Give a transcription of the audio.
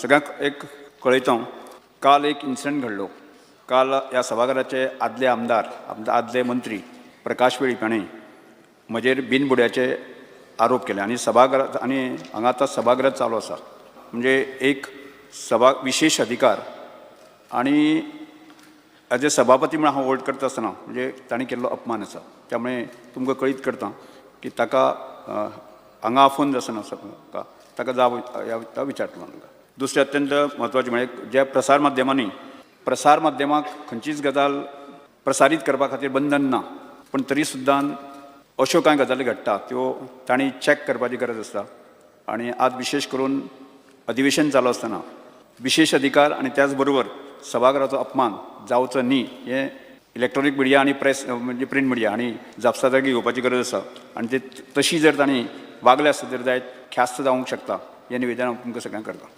सगळ्यांक एक कळयता, काल एक इन्सिडंट घडलो. काल ह्या सभाघराचे आदले आमदार, आदले मंत्री प्रकाश वेळीप हांणी म्हजेर बिनबुड्याचे आरोप केले आनी सभाघरात आनी हांगा आतां सभागृह चालू आसा, म्हणजे एक सभा विशेश अधिकार आनी एज ए सभापती म्हणून हांव होल्ड करता आसतना म्हणजे तांणी केल्लो अपमान आसा. त्यामुळे तुमकां कळीत करता की ताका हांगा आफोवन आसना ताका जाब ह्या विचारतलो तांकां. दुसरें अत्यंत म्हत्वाचें म्हळ्यार ज्या प्रसार माध्यमांनी, प्रसार माध्यमाक खंयचीच गजाल प्रसारीत करपा खातीर बंधन ना, पूण तरी सुद्दां अश्यो कांय गजाली घडटा त्यो तांणी चॅक करपाची गरज आसता. आनी आज विशेश करून अधिवेशन चालू आसतना विशेश अधिकार आनी त्याच बरोबर सभाघराचो अपमान जावचो न्ही हें इलेक्ट्रॉनीक मिडिया आनी प्रेस म्हणजे प्रिंट मिडिया आनी जापसालदारकी घेवपाची गरज आसा. आनी ते तशी जर तांणी वागले आसत तर जायत ख्यास्त जावंक शकता हें निवेदन हांव तुमकां सगळ्यांक करता.